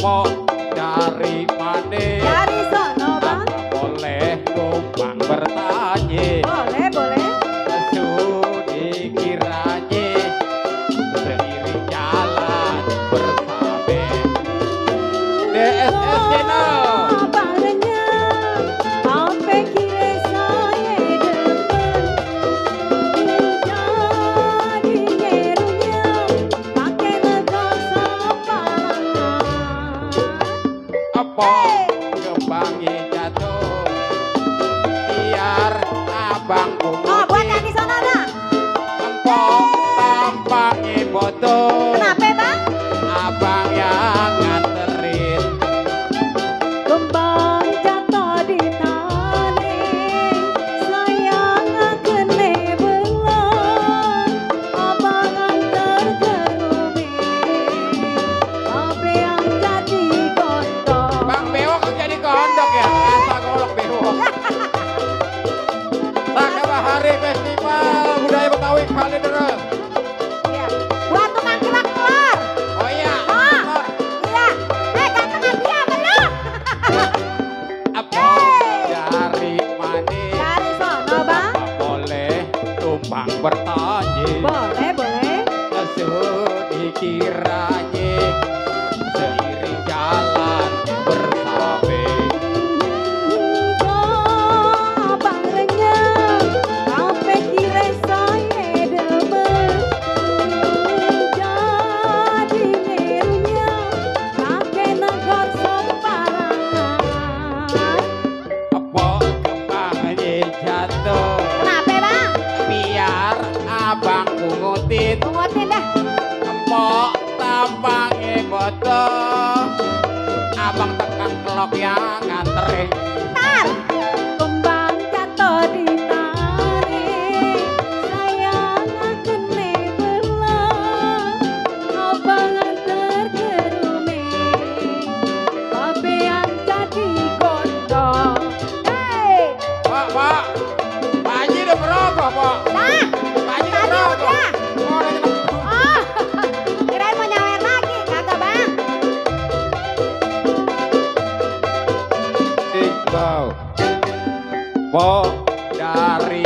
Pok dari mana? Dari sono bang. Boleh numpang bertanya. Boleh boleh. Sudi kiranya seiring jalan bersama. DSS Channel. Barangnya sampai kira saya demen. Jadi nyerunya pakai legok separangan. Apa kembangnya jatuh biar abang Oh, pungutin. buat yang di sana dah. Empok tampaknya botol. Kenapa bang? Abang yang nganterin. Kembang jatuh di tali, sayang kene belon, abang antar gerumi, abe yang jadi gondok. Bang Bewok kok jadi kondok ya? Asa golok Bewok. Tak kabar hari festival budaya Betawi Kalideres. Iya. Buat tukang kerak telur. Oh iya. Ah, iya. Gantengan dia belum? Apa dari mana? Dari sono bang. Apa boleh tumpang bertanya? Boleh boleh. Sudi kiranya seiring jalan bersama. Barangnya sampai kira saya demen. Jadi nyerunya pakai negor separangan. Apa kembangnya jatuh Kenapa bang? biar abang pungutin. Pungutin dah. Empok tampangnya botol. Abang tekan kelok yang nganterin. Ntar kembang jatuh di tali, sayang kene belon, abang antar gerumi, abean jadi gondok. Hei, Pak, Pak Haji udah berapa, Pak? nah, Pak Haji udah tadi berapa? udah. Oh, udah nyampe. Oh, kirain mau nyawer lagi, kagak bang. Iqbal. Pok dari